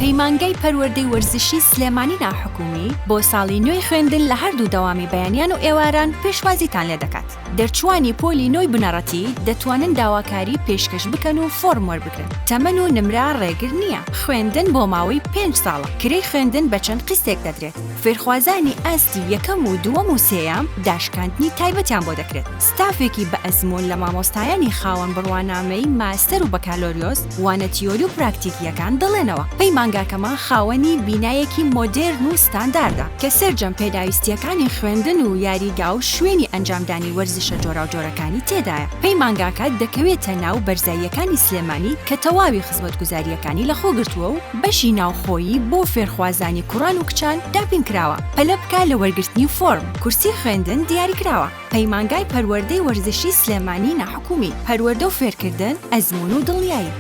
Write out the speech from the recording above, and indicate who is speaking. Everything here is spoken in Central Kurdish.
Speaker 1: پەیمانگای پەروەردەی وەرزشی سلێمانی ناحکومی بۆ ساڵی نوێی خوێندن لە هەردوو دەوامی بەیانیان و ئێواران پێشوازیتان لێدەکات. دەرچووانی پۆلی نۆی بنەڕەتی دەتوانن داواکاری پێشکەش بکەن و فۆرم وەربگرن. تەمەن و نمرە ڕێگر نییە. خوێندن بۆ ماوەی پێنج ساڵە. کرێی خوێندن بە چەند قیستێک دەدرێت. فێرخوازانی ئاستی یەکەم و دووەم و سێیەم داشکاندنی تایبەتیان بۆ دەکرێت. ستافێکی بەئەزموون لە مامۆستایانی خاوەن بڕوانامەی ماستەر و بەکالۆریۆس وانە تیۆری و پراکتیکییەکان دەڵێنەوە. پەیمانگاکەمان خاوەنی بینایەکی مۆدێرن و ستانداردە کە سەرجەم پێداویستییەکانی خوێندن و یاریگا و شوێنی ئەنجامدانی وەرزشە جۆراوجۆرەکانی تێدایە. پەیمانگاکە دەکەوێتە ناو بەرزاییەکانی سلێمانی کە تەواوی خزمەتگوزارییەکانی لەخۆگرتووە و بەشی ناوخۆیی بۆ فێرخوازانی کوڕان و کچان دابین کراوە. پەلە بکە لە وەرگرتنی فۆرم. کورسی خوێندن دیاریکراوە. پەیمانگای پەروەردەی وەرزشی سلێمانی ناحکومی، پەروەردە و فێرکردن، ئەزموون و دڵنیایی.